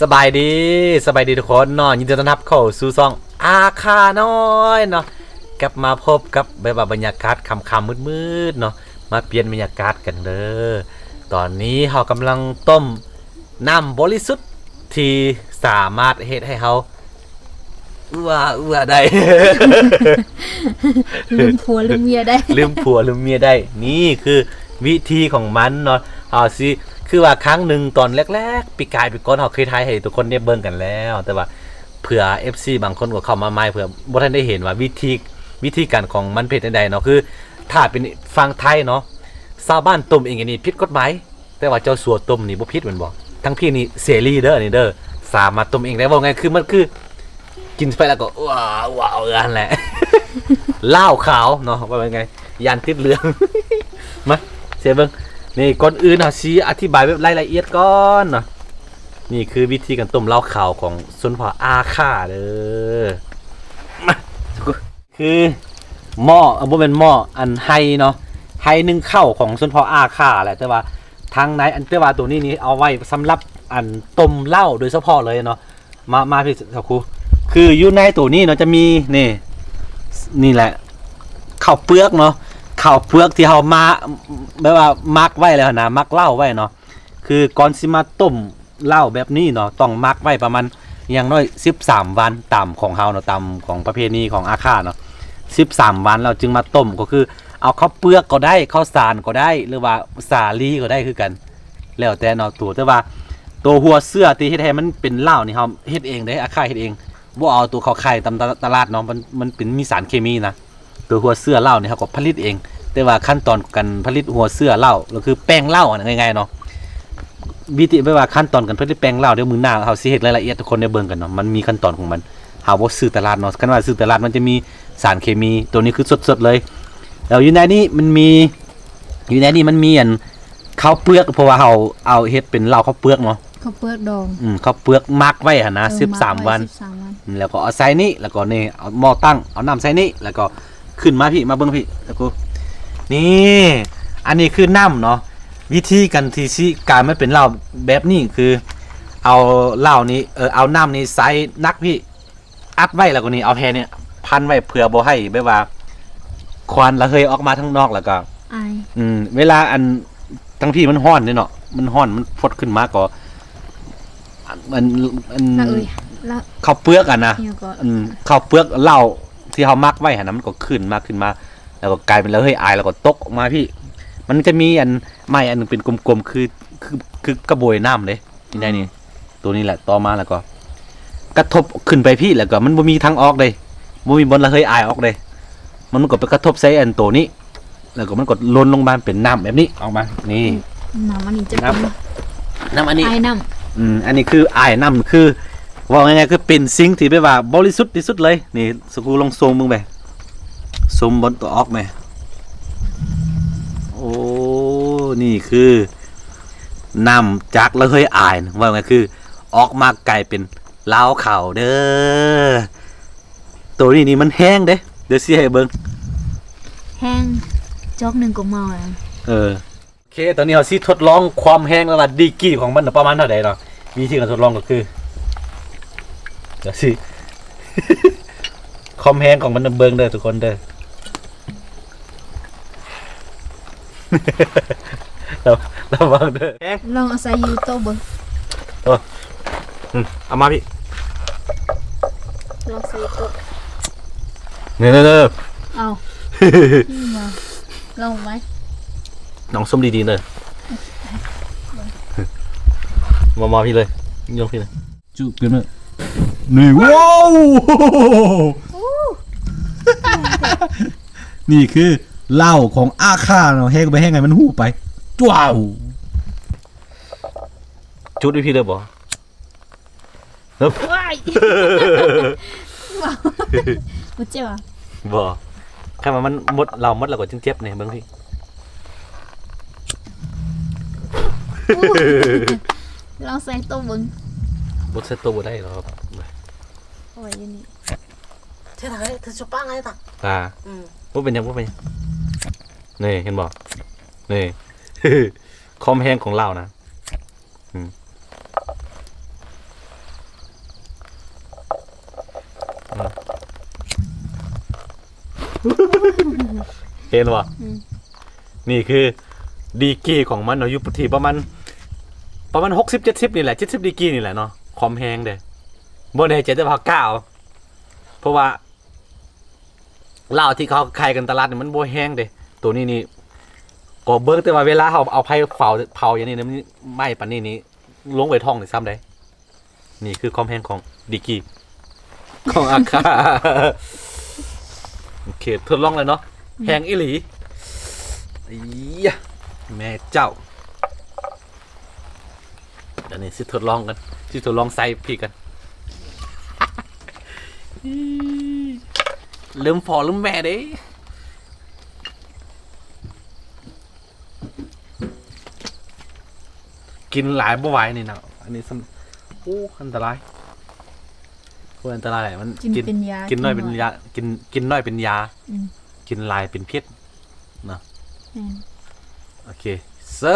ສະບາຍດີ ສະບາຍດີທຸກຄົນເນາະ ຍິນດີຕ້ອນຮັບເຂົ້າສູ່ຊ່ອງອາຄານ້ອຍເນາະ ກັບມາພົບກັບແບບວ່າບັນຍາກາດຄ່ຳໆມືດໆເນາະ ມາປ່ຽນບັນຍາກາດກັນເດີ. ຕອນນີ້ເຮົາກຳລັງຕົ້ມນ້ຳບໍລິສຸດທີ່ສາມາດເຮັດໃຫ້ເຮົາ ເອື້ອ ເອື້ອໄດ້ ລືມຜົວລືມເມຍໄດ້ ລືມຜົວລືມເມຍໄດ້. ນີ້ຄືວິທີຂອງມັນເນາະ ເຮົາຊິ ຄືວ່າຄັ້ງໜຶ່ງຕອນແລກໆ ປີກາຍປີກ່ອນ ເຮົາເຄີຍຖ່າຍໃຫ້ທຸກຄົນໄດ້ເບິ່ງກັນແລ້ວ ແຕ່ວ່າເພື່ອເອັຟຊີບາງຄົນກໍເຂົ້າມາໃໝ່ ເພື່ອບໍ່ທັນໄດ້ເຫັນວ່າວິທີ ວິທີການຂອງມັນເປັນຈັ່ງໃດເນາະ. ຄືຖ້າເປັນຝັ່ງໄທເນາະ ຊາວບ້ານຕົ້ມເອງ ອັນນີ້ຜິດກົດໝາຍ. ແຕ່ວ່າເຈົ້າສັວຕົ້ມນີ້ບໍ່ຜິດແມ່ນບໍ່? ທັງພີ້ນີ້ເສລີເດີ ອັນນີ້ເດີ ສາມາດຕົ້ມເອງໄດ້. ເວົ້າງ່າຍຄືມັນຄືກິນໄປແລ້ວກໍ ວ້າວ ວ້າວ ອັນນັ້ນແຫຼະ ລ້າວຂາວເນາະ ເວົ້າງ່າຍໆ ຢ້ານຕິດເຫຼືອງ. ມາ ເຊເບິ່ງ ນີ້ ກ່ອນອື່ນເຮົາຊິອະທິບາຍແບບລາຍລະອຽດກ່ອນເນາະ. ນີ້ຄືວິທີການຕົ້ມລ້າວຂາວຂອງຊົນເຜົ່າອາຄາເດີ. ມາ ຄືໝໍ້ ເອີ ບໍ່ແມ່ນໝໍ້ ອັນໄຮ່ເນາະ ໄຮ່ໜຶ້ງເຂົ້າຂອງຊົນເຜົ່າອາຄາແຫຼະ ແຕ່ວ່າທາງໃນ ອັນ ແຕ່ວ່າໂຕນີ້ນີ້ເອົາໄວ້ສຳລັບ ອັນ ຕົ້ມເຫຼົ້າໂດຍສະເພາະເລີຍເນາະ. ມາ ມາພີ້ສາວຄູ ຄືຢູ່ໃນໂຕນີ້ເນາະ ຈະມີ ນີ້ ນີ້ແຫຼະ ເຂົ້າເປືອກເນາະ ເຂົ້າເປືອກທີ່ເຮົາມາ ແບບວ່າໝັກໄວ້ແລ້ວຫັ້ນນະ ໝັກເຫຼົ້າໄວ້ເນາະ. ຄືກ່ອນຊິມາຕົ້ມເຫຼົ້າແບບນີ້ເນາະ ຕ້ອງໝັກໄວ້ປະມານຢ່າງໜ້ອຍສິບສາມວັນ ຕາມຂອງເຮົາເນາະ ຕາມຂອງປະເພນີຂອງອາຄາເນາະ ສິບສາມວັນ ແລ້ວຈຶ່ງມາຕົ້ມ. ກໍຄືເອົາເຂົ້າເປືອກກໍໄດ້ ເຂົ້າສານກໍໄດ້ ຫຼືວ່າສາລີກໍໄດ້ຄືກັນ ແລ້ວແຕ່ເນາະ ໂຕ ແຕ່ວ່າໂຕຫົວເຊື້ອທີ່ເຮັດໃຫ້ມັນເປັນເຫຼົ້ານີ້ ເຮົາເຮັດເອງເດ້ ອາຄາເຮັດເອງ ບໍ່ເອົາໂຕເຂົາຂາຍຕາມຕະ ຕະຫຼາດເນາະ ມັນ ມັນເປັນມີສານເຄມີນະ. ໂຕຫົວເຊື້ອເຫຼົ້ານີ້ເຮົາກໍຜະລິດເອງ ແຕ່ວ່າຂັ້ນຕອນການຜະລິດຫົວເຊື້ອເຫຼົ້າ ກໍຄືແປ້ງເຫຼົ້າຫັ້ນ ງ່າຍໆເນາະ. ວິທີ ແບບວ່າຂັ້ນຕອນການຜະລິດແປ້ງເຫຼົ້າ ດຽວມື້ໜ້າເຮົາຊິເຮັດລາຍລະອຽດໃຫ້ທຸກຄົນໄດ້ເບິ່ງກັນເນາະ ມັນມີຂັ້ນຕອນຂອງມັນ ເຮົາບໍ່ຊື້ຕະຫຼາດເນາະ. ຄັນວ່າຊື້ຕະຫຼາດມັນຈະມີສານເຄມີ ໂຕນີ້ຄືສົດໆເລີຍ. ແລ້ວຢູ່ໃນນີ້ມັນມີ ຢູ່ໃນນີ້ມັນມີອັນເຂົ້າເປືອກ ເພາະວ່າເຮົາເອົາເຮັດເປັນເຫຼົ້າເຂົ້າເປືອກເນາະ ເຂົ້າເປືອກດອງ ອືມ ເຂົ້າເປືອກໝັກໄວ້ຫັ້ນນະ ເອີ ສິບສາມວັນ ໝັກໄວ້ສິບສາມວັນ ແລ້ວກໍເອົາໃສ່ນີ້ ແລ້ວກໍນີ້ ເອົາໝໍ້ຕັ້ງ ເອົານ້ຳໃສ່ນີ້ ແລ້ວກໍ ຂຶ້ນມາພີ້ ມາເບິ່ງພີ້ ຕະກູ ນີ້ ອັນນີ້ຄືນ້ຳເນາະ. ວິທີການທີ່ຊິກາຍມາເປັນເຫຼົ້າແບບນີ້ ຄືເອົາເຫຼົ້ານີ້ ເອີ ເອົານ້ຳນີ້ໃສ່ໜັກພີ້ ອັດໄວ້ ແລ້ວກໍນີ້ ເອົາແຜ່ນີ້ພັນໄວ້ ເພື່ອບໍ່ໃຫ້ແບບວ່າຄວັນລະເຮີຍອອກມາທາງນອກ ແລ້ວກໍ ອາຍ ອືມ ເວລາອັນ ທັງພີ້ມັນຮ້ອນເດ້ເນາະ ມັນຮ້ອນ ມັນຟົດຂຶ້ນມາກໍ ອັນ ອັນ ລະເອີຍ ລະ ເຂົ້າເປືອກຫັ້ນນະ ອີຫຍັງກໍ ອືມ ເຂົ້າເປືອກເຫຼົ້າທີ່ເຮົາໝັກໄວ້ຫັ້ນນະ ມັນກໍຂຶ້ນມາ ຂຶ້ນມາ ແລ້ວກໍກາຍເປັນລະເຮີຍອາຍ ແລ້ວກໍຕົກອອກມາພີ້. ມັນຈະມີອັນໄມ້ອັນໜຶ່ງເປັນກົມໆ ຄື ຄື ຄືກະບວຍນ້ຳເດ້ ນີ້ໄດ໋ນີ້ ໂຕນີ້ແຫຼະ ຕໍ່ມາແລ້ວກໍກະທົບຂຶ້ນໄປພີ້ ແລ້ວກໍມັນບໍ່ມີທາງອອກເດ້ ບໍ່ມີບ່ອນລະເຮີຍອາຍອອກເດ້ ມັນ ມັນກໍໄປກະທົບໃສ່ອັນໂຕນີ້ ແລ້ວກໍມັນກໍຫຼົ່ນລົງມາເປັນນ້ຳແບບນີ້ອອກມາ ນີ້ ອືມ ນ້ຳອັນນີ້ຈະເປັນ ນ້ຳ ນ້ຳອັນນີ້ ອາຍນ້ຳ ອືມ ອັນນີ້ຄືອາຍນ້ຳ ຄືເວົ້າງ່າຍໆ ຄືເປັນສິ່ງທີ່ແບບວ່າບໍລິສຸດທີ່ສຸດເລີຍ. ນີ້ ສະກູລອງຊົມເບິ່ງແບ ຊົມບ່ອນຕົວອອກແບ ໂອ້ ນີ້ຄືນ້ຳຈາກລະເຮີຍອາຍ ເວົ້າງ່າຍໆ ຄືອອກມາກາຍເປັນ ລາວຂາວເດີ. ໂຕນີ້ນີ້ມັນແຮງເດ້ ດຽວຊິໃຫ້ເບິ່ງ ແຮງ ຈອກໜຶ່ງກໍເມົາແລ້ວ ເອີ ໂອເຄ ຕອນນີ້ເຮົາຊິທົດລອງຄວາມແຮງ ແລະວ່າດີກຣີຂອງມັນປະມານເທົ່າໃດເນາະ. ວິທີການທົດລອງກໍຄື ດຽວຊິ ຄວາມແຮງຂອງມັນເບິ່ງເດີທຸກຄົນເດີ. ລະ ລະວັງເດີ ແຮງ ລອງເອົາໃສ່ຢູ່ໂຕະເບິ່ງ ເອີ ອືມ ເອົາມາພີ້ ລອງໃສ່ໂຕະ ນີ້ໆໆ ເອົາ ລອງໄວ້ ລອງຊົມດີໆເດີ ມາ ມາພີ້ເລີຍ ຍົກພີ້ເລີຍ. ຈຸກຂຶ້ນມາ ນີ້ ວ້າວ ນີ້ຄືເຫຼົ້າຂອງອາຄາເນາະ ແຮງໄປ ແຮງໃຫ້ມັນຮູ້ໄປ ຈ້າວ ຈຸດໃຫ້ພີ້ເລີຍບໍ່? ວ້າຍ ບໍ່ເຈັບຫວາ? ບໍ່ ຄັນວ່າມັນໝົດ ເຫຼົ້າໝົດແລ້ວກໍຈຶ່ງເຈັບນີ້ ເບິ່ງພີ້ ລອງໃສ່ໂຕະເບິ່ງ ບໍ່ໃສ່ໂຕະບໍ່ໄດ້ດອກ ເອົາໄວ້ຢູ່ນີ້ ເທລະເຮີຍ ເທຊຸປາງໄງຕາ ອືມ ບໍ່ເປັນຫຍັງ ບໍ່ເປັນຫຍັງ ນີ້ເຫັນບໍ່ ນີ້ ຄວາມແຮງຂອງລາວນະ ອືມ ເຫັນບໍ່? ອືມ ນີ້ຄືດີກຣີຂອງມັນເນາະ ຢູ່ທີ່ປະມານ ປະມານຫົກສິບ ເຈັດສິບນີ້ແຫຼະ ເຈັດສິບດີກຣີນີ້ແຫຼະເນາະ ຄວາມແຮງເດ້. ບໍ່ແນ່ໃຈແຕ່ວ່າກ້າເອົາ ເພາະວ່າ ເຫຼົ້າທີ່ເຂົາຂາຍກັນຕະຫຼາດນີ້ມັນບໍ່ແຮງເດ້. ໂຕນີ້ນີ້ກໍເບິ່ງ ແຕ່ວ່າເວລາເຮົາເອົາໄຟເຝົ້າ ເຜົາຢ່າງນີ້ນະ ໄໝ້ປານນີ້ນີ້ ລົງໄປທ້ອງນີ້ຊ້ຳໃດ. ນີ້ຄືຄວາມແຮງຂອງດີກຣີຂອງອາຄາ. ໂອເຄ ທົດລອງແລ້ວເນາະ ອືມ ແຮງອີ່ຫຼີ. ອີຍະ ແມ່ເຈົ້າ. ດຽວນີ້ຊິທົດລອງກັນ ຊິທົດລອງໃສ່ພີ້ກັນ. ລືມພໍ່ລືມແມ່ເດ້. ກິນຫຼາຍບໍ່ໄຫວນີ້ນະ ອັນນີ້ຊັ້ນ. ໂອ້ ອັນຕະລາຍ. ໂອ້ ອັນຕະລາຍ ມັນກິນ ກິນເປັນຢາ ກິນໜ້ອຍເປັນຢາ ກິນ ກິນໜ້ອຍເປັນຢາ ອືມ ກິນຫຼາຍເປັນພິດເນາະ. ແມ່ນ ໂອເຄ ເຊີ.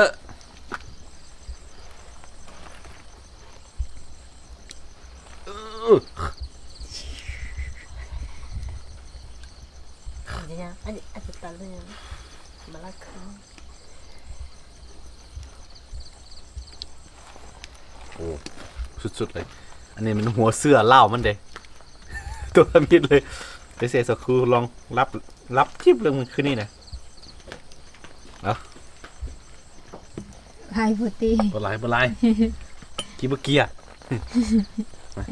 ໂອ້ ສຸດໆເລີຍ. ອັນນີ້ມັນຫົວເສືອລາວມັນເດ້ ຕົວທຳອິດເລີຍ. ໄປເຊສະຄູລອງ ຫຼັບ ຫຼັບຈິບເລີຍມື້ຄືນນີ້ນະ. ເອົາ ຫຼາຍໂພດຕິ ບໍ່ຫຼາຍ ບໍ່ຫຼາຍ. ກິນບໍ່ເກຍ ມາ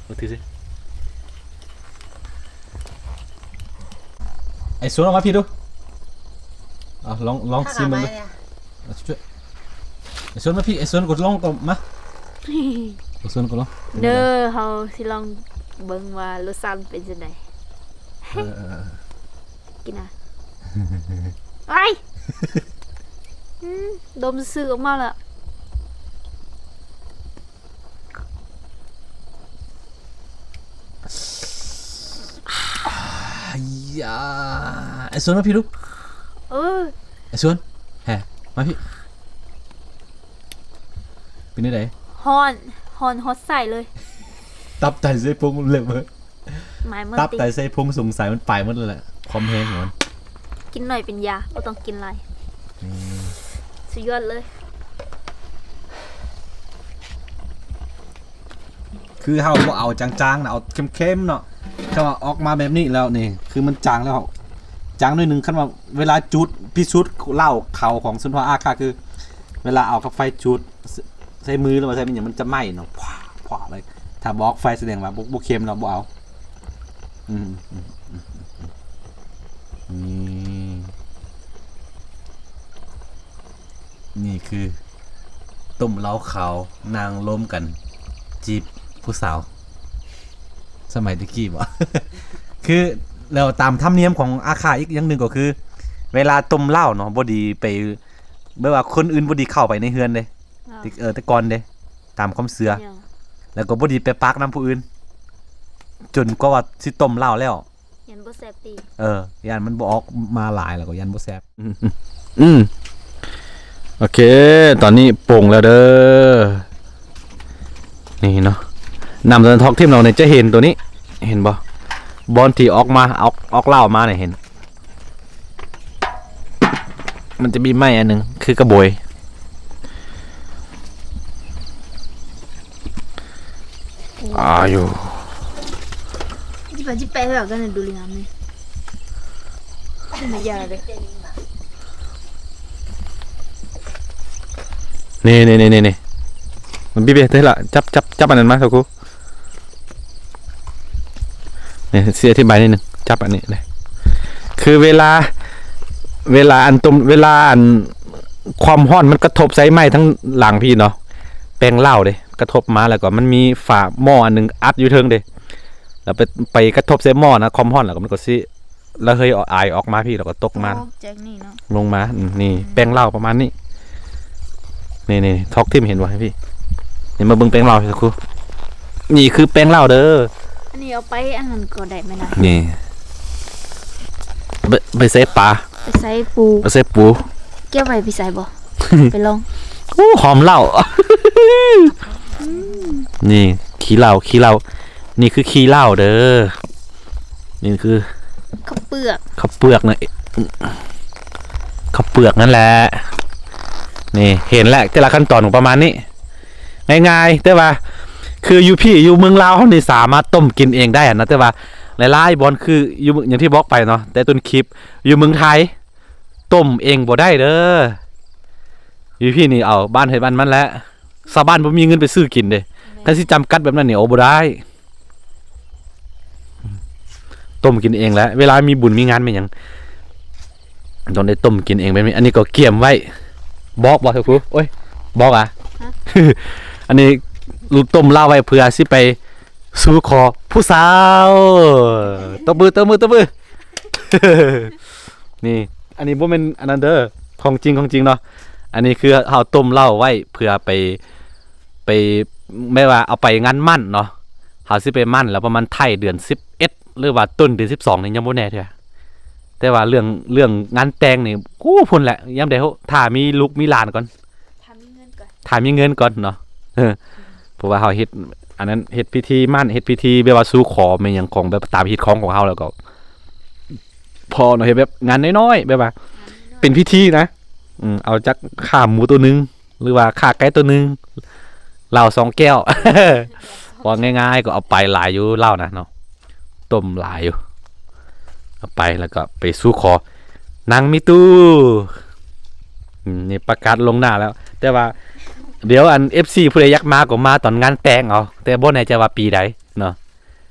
ມາຖືຊິ. ໄອ້ສວນ ອອກມາພີ້ດູ. ເອົາ ລອງ ລອງຊີມເບິ່ງດູ. ເອົາ ຊ່ວຍ ໄອ້ສວນມາພີ້ ໄອ້ສວນກໍລອງກໍມາ. ໄອ້ສວນກໍລອງ ເດີ ເຮົາຊິລອງເບິ່ງວ່າລົດຊາດມັນເປັນຈັ່ງໃດ. ເອີ ເອີ ເອີ ກິນນະ. ໄອ້ ອືມ ດົມຊື່ອອກມາລະ. ອາ ໄອ້ສວນມາພີ້ດູ. ເອີ ໄອ້ສວນ ແຮ ມາພີ້. ເປັນຈັ່ງໃດ? ຮ້ອນ ຮ້ອນຮອດໄສ້ເລີຍ. ຕັບໄຕໄຊໂຄງເລີຍເບີດ. ໝາຍເມີດ ຕັບໄຕໄຊໂຄງສົງໄສມັນໄປໝົດແລ້ວແຫຼະ ຄວາມແຮງຂອງມັນ. ກິນໜ້ອຍເປັນຢາ ບໍ່ຕ້ອງກິນຫຼາຍ. ອືມ ສຸດຍອດເລີຍ. ຄືເຮົາບໍ່ເອົາຈາງໆນະ ເອົາເຄັມໆເນາະ. ຄັນວ່າອອກມາແບບນີ້ແລ້ວນີ້ ຄືມັນຈາງແລ້ວ ຈາງໜ້ອຍໜຶ່ງ. ຄັນວ່າເວລາຈູດ ພິສູດເຫຼົ້າຂາວຂອງຊຸນຮອອາຄາ ຄືເວລາເອົາກັບໄຟຈູດ ໃສ່ມື ຫຼືວ່າໃສ່ຫຍັງ ມັນຈະໄໝ້ເນາະ ພວາ ພວາເລີຍ. ຖ້າບໍ່ອອກໄຟສະແດງວ່າບໍ່ ບໍ່ເຄັມເນາະ ບໍ່ເອົາ. ອືມ ອືມ ອືມ ອືມ ອືມ ນີ້ ນີ້ຄືຕົ້ມເຫຼົ້າຂາວ ນັ່ງລົມກັນຈີບຜູ້ສາວ ສະໄໝແຕ່ກີ້ບໍ? ຄື ແລ້ວຕາມທຳນຽມຂອງອາຄາອີກຢ່າງໜຶ່ງກໍຄື ເວລາຕົ້ມເຫຼົ້າເນາະ ບໍ່ດີໄປ ແບບວ່າຄົນອື່ນບໍ່ດີເຂົ້າໄປໃນເຮືອນເດ້. ເອີ ແຕ່ກ່ອນເດ້ ຕາມຄວາມເຊື່ອ ແລ້ວກໍບໍ່ດີໄປປາກນຳຜູ້ອື່ນ ຈົນກວ່າວ່າຊິຕົ້ມເຫຼົ້າແລ້ວ ຢ້ານບໍ່ແຊບຕິ. ເອີ ຢ້ານມັນບໍ່ອອກມາຫຼາຍ ແລ້ວກໍຢ້ານບໍ່ແຊບ. ອືມ ອືມ ໂອເຄ ຕອນນີ້ປົງແລ້ວເດີ ນີ້ເນາະ. ນຳຕອນທອກຖິ້ມເຮົານີ້ຈະເຫັນໂຕນີ້ ເຫັນບໍ່? ບ່ອນທີ່ອອກມາ ອອກ ອອກເຫຼົ້າມານີ້ ເຫັນ ມັນຈະມີໄມ້ອັນໜຶ່ງ ຄືກະບວຍ ອາຢູ່ ນີ້ ນີ້ ນີ້ ນີ້ ນີ້ ມັນບີເບເຕີລະ ຈັບ ຈັບ ຈັບອັນນັ້ນມາ ຊາວຄູ. ນີ້ ຊິອະທິບາຍນິດໜຶ່ງ ຈັບອັນນີ້ເດ້ ຄືເວລາ ເວລາອັນຕົ້ມ ເວລາອັນຄວາມຮ້ອນມັນກະທົບໃສ່ໄມ້ທາງຫຼັງພີ້ເນາະ ແປ້ງເຫຼົ້າເດ້ ກະທົບມາ ແລ້ວກໍມັນມີຝາໝໍ້ອັນໜຶ່ງອັດຢູ່ເທິງເດ້ ແລ້ວໄປ ໄປກະທົບໃສ່ໝໍ້ນະ ຄວາມຮ້ອນ ແລ້ວກໍມັນກໍຊິ ລະເຮີຍອອກ ອາຍອອກມາພີ້ ແລ້ວກໍຕົກມາ ອອກຈາກນີ້ເນາະ ລົງມາ ອືມ ນີ້ ອືມ ແປ້ງເຫຼົ້າປະມານນີ້ ນີ້ໆ ທອກຖິ້ມເຫັນບໍ່ພີ່? ນີ້ມາເບິ່ງແປ້ງເຫຼົ້າໃຫ້ຄູ ນີ້ຄືແປ້ງເຫຼົ້າເດີ ອັນນີ້ເອົາໄປອັນນັ້ນກໍໄດ້ແມ່ນນະ ນີ້ ໄປ ໄປໃສ່ປາ ໄປໃສ່ປູ ໄປໃສ່ປູ ເກັບໄວ້ໄປໃສ່ບໍ່? ໄປລອງ ໂອ້ ຫອມເຫຼົ້າ ອືມ ນີ້ ຂີ້ເຫຼົ້າ ຂີ້ເຫຼົ້າ ນີ້ຄືຂີ້ເຫຼົ້າເດີ ນີ້ຄືເຂົ້າເປືອກ ເຂົ້າເປືອກນະ ເຂົ້າເປືອກນັ້ນແຫຼະ. ນີ້ເຫັນແລ້ວ ແຕ່ລະຂັ້ນຕອນປະມານນີ້ ງ່າຍໆ ແຕ່ວ່າຄືຢູ່ພີ້ ຢູ່ເມືອງລາວເຮົານີ້ສາມາດຕົ້ມກິນເອງໄດ້ຫັ້ນນະ. ແຕ່ວ່າຫຼາຍໆບ່ອນຄືຢູ່ ຢ່າງທີ່ບອກໄປເນາະ ແຕ່ຕົ້ນຄລິບ ຢູ່ເມືອງໄທຕົ້ມເອງບໍ່ໄດ້ເດີ. ຢູ່ພີ້ນີ້ເອົາບ້ານໃຜບ້ານມັນແຫຼະ. ຊາວບ້ານບໍ່ມີເງິນໄປຊື້ກິນເດ້. ແມ່ນ. ຄັນຊິຈຳກັດແບບນັ້ນນີ້ ໂອ້ ບໍ່ໄດ້. ຕົ້ມກິນເອງແຫຼະ ເວລາມີບຸນມີງານມີຫຍັງ ຕ້ອງໄດ້ຕົ້ມກິນເອງແບບນີ້. ອັນນີ້ກໍກຽມໄວ້ ບອກບໍ່ ທ່ານຄູ? ໂອ້ຍ ບອກອະ? ຮະ? ອັນນີ້ຕົ້ມເຫຼົ້າໄວ້ເພື່ອຊິໄປສູ່ຂໍຜູ້ສາວ. ຕົບມື ຕົບມື ຕົບມື. ນີ້ ອັນນີ້ບໍ່ແມ່ນອັນນັ້ນເດີ ຂອງຈິງ ຂອງຈິງເນາະ. ອັນນີ້ຄືເຮົາຕົ້ມເຫຼົ້າໄວ້ເພື່ອໄປ ໄປ ແບບວ່າເອົາໄປງານໝັ້ນເນາະ. ເຮົາຊິໄປໝັ້ນແລ້ວປະມານທ້າຍເດືອນສິບເອັດ ຫຼືວ່າຕົ້ນເດືອນສິບສອງນີ້ ຍັງບໍ່ແນ່ເທື່ອ. ແຕ່ວ່າເລື່ອງ ເລື່ອງງານແຕ່ງນີ້ ໂອ້ ພຸ້ນແຫຼະ ຍາມໃດ ຖ້າມີລູກມີຫຼານກ່ອນ ຖ້າມີເງິນກ່ອນ ຖ້າມີເງິນກ່ອນເນາະ. ເອີ ເພາະວ່າເຮົາເຮັດອັນນັ້ນ ເຮັດພິທີໝັ້ນ ເຮັດພິທີແບບວ່າສູ່ຂໍແມ່ນຫຍັງ ຂອງແບບຕາມຮີດຄອງຂອງເຮົາ ແລ້ວກໍພໍເນາະ ເຮັດແບບງານນ້ອຍໆ ແບບວ່າເປັນພິທີນະ. ອືມ ເອົາຈັກຂາໝູໂຕໜຶ່ງ ຫຼືວ່າຂາໄກ່ໂຕໜຶ່ງ ເຫຼົ້າສອງແກ້ວ. ເວົ້າງ່າຍໆ ກໍເອົາໄປຫຼາຍຢູ່ເຫຼົ້ານະເນາະ ຕົ້ມຫຼາຍຢູ່ ເອົາໄປແລ້ວກໍໄປສູ່ຂໍນາງມີຕູ້. ອືມ ນີ້ປະກາດລ່ວງໜ້າແລ້ວ ແຕ່ວ່າດຽວອັນ ເອັຟຊີ ຜູ້ໃດຢາກມາກໍມາຕອນງານແຕ່ງເອົາ ແຕ່ບໍ່ແນ່ໃຈວ່າປີໃດເນາະ.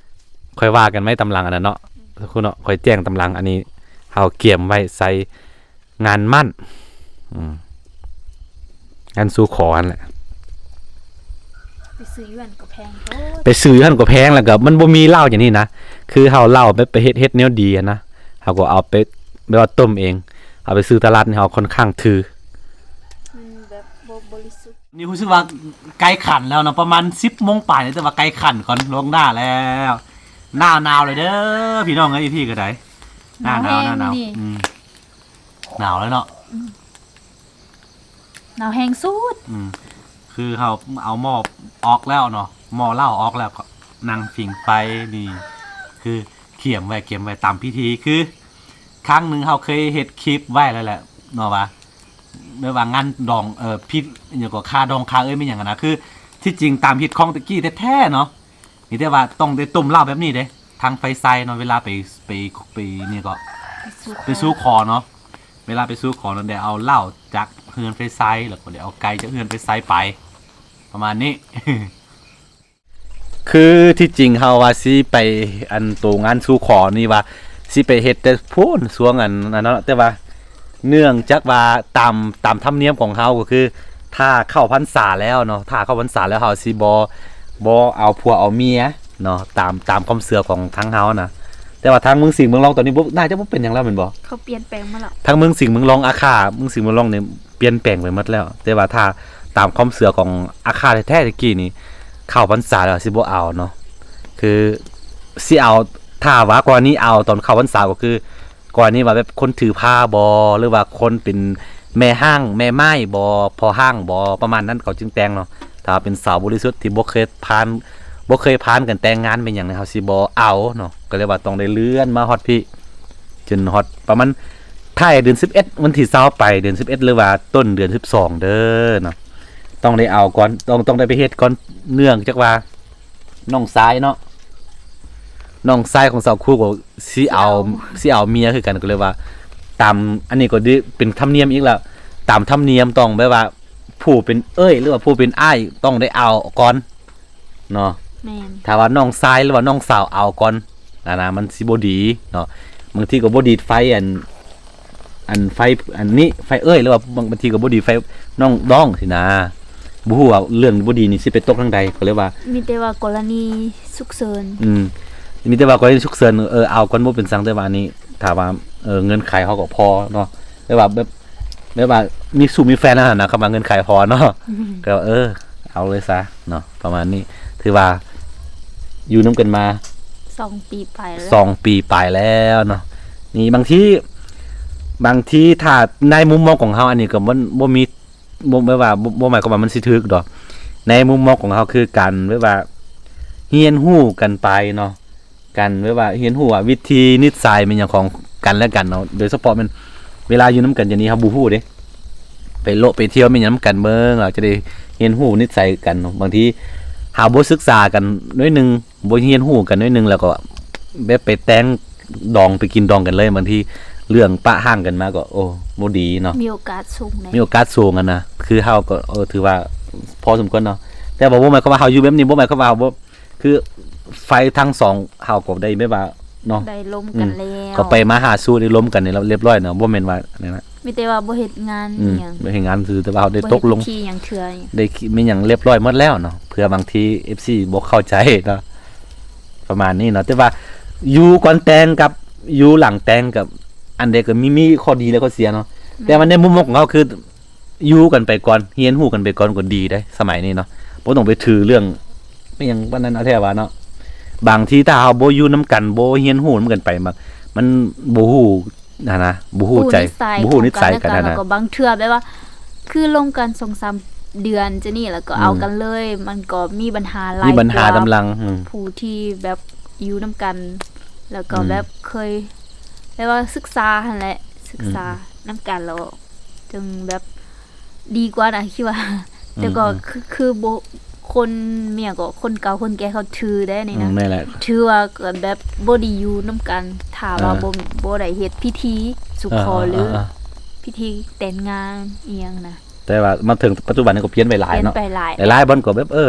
ຄ່ອຍວ່າກັນໃໝ່ຕາມຫຼັງອັນນັ້ນເນາະ ເນາະ ຄ່ອຍແຈ້ງຕາມຫຼັງ. ອັນນີ້ເຮົາກຽມໄວ້ໃສ່ງານໝັ້ນ ອືມ ງານສູ່ຂໍຫັ້ນແຫຼະ. ໄປຊື້ຢູ່ຫັ້ນກໍແພງໂພດ ໄປຊື້ຢູ່ຫັ້ນກໍແພງ ແລ້ວກໍມັນບໍ່ມີເຫຼົ້າຢ່າງນີ້ນະ. ຄືເຮົາເຫຼົ້າແບບໄປເຮັດ ເຮັດແນວດີຫັ້ນນະ ເຮົາກໍເອົາໄປແບບວ່າຕົ້ມເອງ ເອົາໄປຊື້ຕະຫຼາດນີ້ເຮົາຄ່ອນຂ້າງຖື ມັນແບບບໍ່ບໍລິສຸດ. ນີ້ຮູ້ສຶກວ່າໃກ້ຂັນແລ້ວເນາະ ປະມານສິບໂມງປາຍນີ້ ແຕ່ວ່າໃກ້ຂັນກ່ອນ ລ່ວງໜ້າແລ້ວ. ໜ້າໜາວເລີຍເດີພີ່ນ້ອງເອີຍ ຢູ່ພີ້ກໍໄດ້ ໜາວແຮງ ໜ້າໜາວ ມື້ນີ້ ອືມ ໜາວແລ້ວເນາະ. ອືມ ໜາວແຮງສຸດ. ອືມ ຄືເຮົາເອົາໝໍ້ອອກແລ້ວເນາະ ໝໍ້ເຫຼົ້າອອກແລ້ວ ກໍນັ່ງຜິງໄຟນີ້ ຄືກຽມໄວ້ ກຽມໄວ້ຕາມພິທີ. ຄືຄັ້ງໜຶ່ງເຮົາເຄີຍເຮັດຄລິບໄວ້ແລ້ວແຫຼະເນາະ ວ່າ ແບບວ່າງານດອງ ເອີ ຜິດຫຍັງກໍ ຄາດອງຄາເອີຍ ແມ່ນຫຍັງຫັ້ນນະ. ຄືທີ່ຈິງຕາມຮີດຄອງແຕ່ກີ້ແທ້ໆເນາະ ມີແຕ່ວ່າຕ້ອງໄດ້ຕົ້ມເຫຼົ້າແບບນີ້ເດ້ ທາງໄຟໃຊ້ເນາະ ເວລາໄປ ໄປ ໄປນີ້ກໍ ໄປສູ່ຂໍ ໄປສູ່ຂໍເນາະ. ເວລາໄປສູ່ຂໍນັ້ນ ໄດ້ເອົາເຫຼົ້າຈາກເຮືອນໄຟໃຊ້ ແລ້ວກໍໄດ້ເອົາໄກ່ຈາກເຮືອນໄຟໃຊ້ໄປ ປະມານນີ້. ຄືທີ່ຈິງເຮົາວ່າຊິໄປ ອັນໂຕງານສູ່ຂໍນີ້ວ່າຊິໄປເຮັດແຕ່ພຸ້ນຊ່ວງອັນນັ້ນເນາະ ແຕ່ວ່າເນື່ອງຈາກວ່າຕາມ ຕາມທຳນຽມຂອງເຮົາກໍຄື ຖ້າເຂົ້າພັນສາແລ້ວເນາະ ຖ້າເຂົ້າພັນສາແລ້ວເຮົາຊິບໍ່ ບໍ່ເອົາຜົວເອົາເມຍເນາະ ຕາມ ຕາມຄວາມເຊື່ອຂອງທາງເຮົານະ. ແຕ່ວ່າທາງເມືອງສິງເມືອງລອງຕອນນີ້ບໍ່ ໜ້າຈະບໍ່ເປັນຫຍັງແລ້ວແມ່ນບໍ່? ເຂົາປ່ຽນແປງໝົດແລ້ວ ທາງເມືອງສິງເມືອງລອງ ອາຄາເມືອງສິງເມືອງລອງນີ້ປ່ຽນແປງໄປໝົດແລ້ວ. ແຕ່ວ່າຖ້າຕາມຄວາມເຊື່ອຂອງອາຄາແທ້ໆແຕ່ກີ້ນີ້ ເຂົ້າພັນສາແລ້ວຊິບໍ່ເອົາເນາະ ຄືຊິເອົາ ຖ້າວ່າກໍລະນີເອົາຕອນເຂົ້າພັນສາ ກໍຄື ກໍລະນີວ່າແບບຄົນຖືພາບໍ ຫຼືວ່າຄົນເປັນແມ່ຮ້າງແມ່ໝ້າຍບໍ ພໍ່ຮ້າງບໍ ປະມານນັ້ນເຂົາຈຶ່ງແຕ່ງເນາະ. ຖ້າເປັນສາວບໍລິສຸດທີ່ບໍ່ເຄີຍຜ່ານ ບໍ່ເຄີຍຜ່ານການແຕ່ງງານແມ່ນຫຍັງນີ້ ເຮົາຊິບໍ່ເອົາເນາະ. ກໍເລີຍວ່າຕ້ອງໄດ້ເລື່ອນມາຮອດພີ້ ຈົນຮອດປະມານທ້າຍເດືອນສິບເອັດ ວັນທີຊາວປາຍເດືອນສິບເອັດ ຫຼືວ່າຕົ້ນເດືອນສິບສອງເດີເນາະ. ຕ້ອງໄດ້ເອົາກ່ອນ ຕ້ອງ ຕ້ອງໄດ້ໄປເຮັດກ່ອນ ເນື່ອງຈາກວ່າ ນ້ອງຊາຍເນາະ ນ້ອງຊາຍຂອງສາວຄູກໍຊິເອົາ ຊິເອົາ ຊິເອົາເມຍຄືກັນ. ກໍເລີຍວ່າຕາມ ອັນນີ້ກໍເປັນທຳນຽມອີກແລ້ວ ຕາມທຳນຽມຕ້ອງແບບວ່າຜູ້ເປັນເອື້ອຍ ຫຼືວ່າຜູ້ເປັນອ້າຍຕ້ອງໄດ້ເອົາກ່ອນເນາະ. ແມ່ນ ຖ້າວ່ານ້ອງຊາຍ ຫຼືວ່ານ້ອງສາວເອົາກ່ອນ ອັນນະ ມັນຊິບໍ່ດີເນາະ. ບາງທີກໍບໍ່ດີດໄຟ ອັນ ອັນໄຟ ອັນນີ້ໄຟເອື້ອຍ ຫຼືວ່າບາງ ບາງທີກໍບໍ່ດີດໄຟນ້ອງດອງຊີ້ນະ. ບໍ່ຮູ້ວ່າເລື່ອງບໍ່ດີນີ້ຊິໄປຕົກທາງໃດ ກໍເລີຍວ່າ ມີແຕ່ວ່າກໍລະນີສຸກເສີນ ອືມ ມີແຕ່ວ່າກໍລະນີສຸກເສີນ ເອີ ເອົາກ່ອນບໍ່ເປັນຫຍັງ. ແຕ່ວ່າອັນນີ້ຖ້າວ່າ ເອີ ເງື່ອນໄຂເຮົາກໍພໍເນາະ ແບບວ່າ ແບບ ແບບວ່າມີຊູ້ມີແຟນແລ້ວຫັ້ນນະ ຄຳວ່າເງື່ອນໄຂພໍເນາະ ອືມ ກໍ ເອີ ເອົາເລີຍຊະເນາະ ປະມານນີ້. ຖືວ່າຢູ່ນຳກັນມາສອງປີປາຍແລ້ວ ສອງປີປາຍແລ້ວເນາະ. ນີ້ບາງທີ ບາງທີຖ້າໃນມຸມມອງຂອງເຮົາ ອັນນີ້ກໍບໍ່ ບໍ່ມີ ບໍ່ ແບບວ່າ ບໍ່ ບໍ່ໝາຍຄວາມວ່າມັນຊິຖືກດອກ. ໃນມຸມມອງຂອງເຮົາຄືການແບບວ່າຮຽນຮູ້ກັນໄປເນາະ ການແບບວ່າຮຽນຮູ້ວ່າວິທີນິດໄສແມ່ນຫຍັງຂອງ ກັນແລະກັນເນາະ ໂດຍສະເພາະແມ່ນເວລາຢູ່ນຳກັນຈັ່ງນີ້ ເຮົາບໍ່ຮູ້ເດ້ ໄປໂລະໄປທ່ຽວແມ່ນຫຍັງນຳກັນເບິ່ງ ເຮົາຈະໄດ້ຮຽນຮູ້ນິດໄສກັນເນາະ. ບາງທີເຮົາບໍ່ສຶກສາກັນໜ້ອຍໜຶ່ງ ບໍ່ຮຽນຮູ້ກັນໜ້ອຍໜຶ່ງ ແລ້ວກໍແບບໄປແຕ່ງດອງ ໄປກິນດອງກັນເລີຍ ບາງທີເລື່ອງປະຮ່າງກັນມາກໍ ໂອ້ ບໍ່ດີເນາະ. ມີໂອກາດສູງເດ້ ມີໂອກາດສູງຫັ້ນນະ ຄືເຮົາກໍ ເອີ ຖືວ່າພໍສົມຄວນເນາະ. ແຕ່ວ່າບໍ່ໝາຍຄວາມວ່າເຮົາຢູ່ແບບນີ້ ບໍ່ໝາຍຄວາມວ່າເຮົາບໍ່ ຄືໄຟທັງສອງ ເຮົາກໍໄດ້ແບບວ່າເນາະ ໄດ້ລົມກັນແລ້ວ ອືມ ກໍໄປມາຫາສູ່ໄດ້ລົມກັນນີ້ລຽບຮ້ອຍເນາະ ບໍ່ແມ່ນວ່ານັ້ນນະ ມີແຕ່ວ່າບໍ່ເຮັດງານ ອືມ ອີ່ຫຍັງ ບໍ່ເຮັດງານຊື່ ແຕ່ວ່າເຮົາໄດ້ຕົກລົງ ບໍ່ເຮັດພິທີຫຍັງເທື່ອ ໄດ້ ມີຫຍັງລຽບຮ້ອຍໝົດແລ້ວເນາະ ເພື່ອບາງທີ ເອັຟຊີ ບໍ່ເຂົ້າໃຈເນາະ ປະມານນີ້ເນາະ. ແຕ່ວ່າຢູ່ກ່ອນແຕ່ງກັບຢູ່ຫຼັງແຕ່ງ ກັບອັນໃດກໍມີ ມີຂໍ້ດີ ແລະ ຂໍ້ເສຍເນາະ ແມ່ນ ແຕ່ວ່າໃນມຸມມອງຂອງເຮົາຄື ຢູ່ກັນໄປກ່ອນ ຮຽນຮູ້ກັນໄປກ່ອນກໍດີເດ້ ສະໄໝນີ້ເນາະ ບໍ່ຕ້ອງໄປຖືເລື່ອງອີ່ຫຍັງປານນັ້ນເນາະ ແທ້ວ່າເນາະ. ບາງທີຖ້າເຮົາບໍ່ຢູ່ນຳກັນ ບໍ່ຮຽນຮູ້ນຳກັນໄປ ມັນ ມັນບໍ່ຮູ້ຫັ້ນນະ ບໍ່ຮູ້ໃຈ ບໍ່ຮູ້ນິດໄສ ບໍ່ຮູ້ນິດໄສຂອງກັນ ກັນຫັ້ນນະ ແລ້ວກໍບາງເທື່ອແບບວ່າ ຄືລົມກັນສອງສາມເດືອນຈັ່ງນີ້ ແລ້ວກໍເອົາ ອືມ ກັນເລີຍ ມັນກໍມີບັນຫາຫຼາຍ ມີບັນຫາກວ່າຕາມຫຼັງ ອືມ ຜູ້ທີ່ແບບຢູ່ນຳກັນ ແລ້ວກໍ ອືມ ແບບເຄີຍ ແບບວ່າສຶກສາຫັ້ນແຫຼະ ສຶກສາ ອືມ ນຳກັນ ແລ້ວຈຶ່ງແບບ ດີກວ່ານະ ຄິດວ່າ ອືມ ແຕ່ກໍ ອືມ ຄື ຄືບໍ່ ຄົນ ແມ່ນຫຍັງກໍ ຄົນເກົ່າຄົນແກ່ເຂົາຖືໄດ້ນີ້ນະ ອືມ ແມ່ນແຫຼະ ຖືວ່າກໍແບບບໍ່ໄດ້ຢູ່ນຳກັນ ຖ້າວ່າ ເອີ ບໍ່ ບໍ່ໄດ້ເຮັດພິທີສູ່ຂໍ ເອີ ຫຼື ເອີ ເອີ ພິທີແຕ່ງງານອີ່ຫຍັງນະ. ແຕ່ວ່າມາເຖິງປັດຈຸບັນນີ້ກໍປ່ຽນໄປຫຼາຍເນາະ ປ່ຽນໄປຫຼາຍ ຫຼາຍໆບ່ອນກໍແບບ ເອີ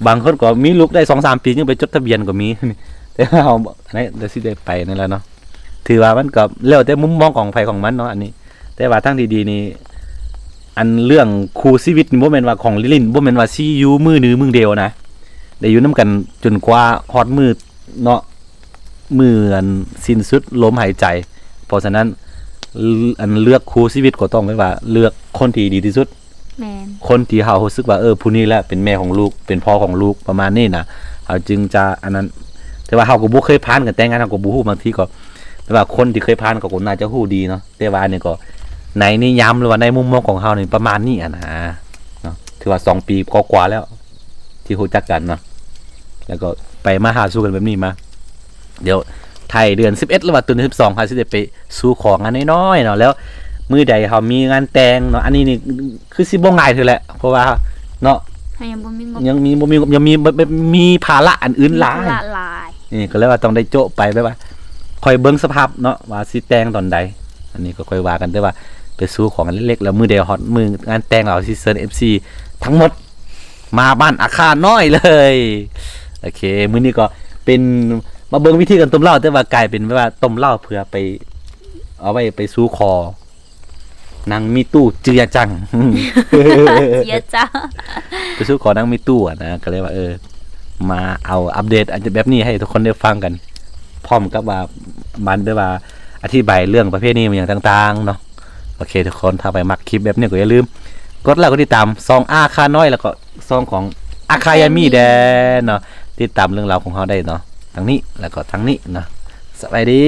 ບາງຄົນກໍມີລູກໄດ້ສອງສາມປີ ຍັງໄປຈົດທະບຽນກໍມີ ແຕ່ວ່າເຮົາ ອັນນີ້ ດຽວຊິໄດ້ໄປນັ້ນແຫຼະເນາະ ຖືວ່າມັນກໍແລ້ວແຕ່ມຸມມອງຂອງໃຜຂອງມັນເນາະ ອັນນີ້ ແຕ່ວ່າທາງທີ່ດີນີ້ ອັນເລື່ອງຄູ່ຊີວິດນີ້ ບໍ່ແມ່ນວ່າຂອງຫຼິ້ນໆ ບໍ່ແມ່ນວ່າຊິຢູ່ມື້ໜຶ່ງມື້ດຽວນະ ໄດ້ຢູ່ນຳກັນຈົນກວ່າຮອດມື້ເນາະ ມື້ອັນສິ້ນສຸດລົມຫາຍໃຈ. ເພາະສະນັ້ນ ອັນເລືອກຄູ່ຊີວິດກໍຕ້ອງແບບວ່າເລືອກຄົນທີ່ດີທີ່ສຸດ ແມ່ນ ຄົນທີ່ເຮົາຮູ້ສຶກວ່າ ເອີ ຜູ້ນີ້ແຫຼະເປັນແມ່ຂອງລູກ ເປັນພໍ່ຂອງລູກ ປະມານນີ້ນະ ເຮົາຈຶ່ງຈະອັນນັ້ນ. ແຕ່ວ່າເຮົາກໍບໍ່ເຄີຍຜ່ານການແຕ່ງງານ ເຮົາກໍບໍ່ຮູ້ ບາງທີກໍ ແຕ່ວ່າຄົນທີ່ເຄີຍຜ່ານເຂົາກໍໜ້າຈະຮູ້ດີເນາະ ແຕ່ວ່າອັນນີ້ກໍໃນນິຍາມ ຫຼືວ່າໃນມຸມມອງຂອງເຮົານີ້ປະມານນີ້ຫັ້ນນະເນາະ. ຖືວ່າສອງປີກວ່າໆແລ້ວທີ່ຮູ້ຈັກກັນເນາະ ແລ້ວກໍໄປມາຫາສູ່ກັນແບບນີ້ມາ ດຽວທ້າຍເດືອນສິບເອັດ ຫຼືວ່າຕົ້ນເດືອນສິບສອງ ເຮົາຊິໄດ້ໄປສູ່ຂໍງານນ້ອຍໆເນາະ ແລ້ວມື້ໃດເຮົາມີງານແຕ່ງເນາະ ອັນນີ້ນີ້ຄືຊິບໍ່ງ່າຍເທື່ອແຫຼະ ເພາະວ່າເນາະ ເຮົາຍັງບໍ່ມີງົບ ຍັງມີ ບໍ່ມີ ຍັງມີ ແບບ ແບບມີພາລະອັນອື່ນຫຼາຍ ມີພາລະຫຼາຍ ນີ້ກໍເລີຍວ່າຕ້ອງໄດ້ໂຈະໄປ ແບບວ່າຄ່ອຍເບິ່ງສະພາບເນາະ ວ່າຊິແຕ່ງຕອນໃດ ອັນນີ້ກໍຄ່ອຍວ່າກັນ ແຕ່ວ່າໄປສູ່ຂໍງານເລັກໆ ແລ້ວມື້ໃດຮອດມື້ງານແຕ່ງ ເຮົາຊິເຊີນເອັຟຊີທັງໝົດ ມາບ້ານອາຄານ້ອຍເລີຍ. ໂອເຄ ມື້ນີ້ກໍເປັນ ມາເບິ່ງວິທີການຕົ້ມເຫຼົ້າ ແຕ່ວ່າກາຍເປັນແບບວ່າຕົ້ມເຫຼົ້າເພື່ອໄປ ເອົາໄວ້ໄປສູ່ຂໍນາງມີຕູ້ ເຈືອຈັງ ເຈືອຈັງ ໄປສູ່ຂໍນາງມີຕູ້ຫັ້ນນະ ກໍເລີຍວ່າ ເອີ ມາເອົາອັບເດດອັນແບບນີ້ໃຫ້ທຸກຄົນໄດ້ຟັງກັນ ພ້ອມກັບວ່າມັນແບບວ່າອະທິບາຍເລື່ອງປະເພນີຫຍັງຕ່າງໆເນາະ. ໂອເຄ ທຸກຄົນ ຖ້າໃຜມັກຄລິບແບບນີ້ກໍຢ່າລືມກົດໄລກ໌ ກົດຕິດຕາມຊ່ອງອາຄານ້ອຍ ແລ້ວກໍຊ່ອງຂອງອາຄາຍາມີແດ່ເນາະ ຕິດຕາມເລື່ອງລາວຂອງເຮົາໄດ້ເນາະ ທາງນີ້ ແລ້ວກໍທາງນີ້ເນາະ. ສະບາຍດີ.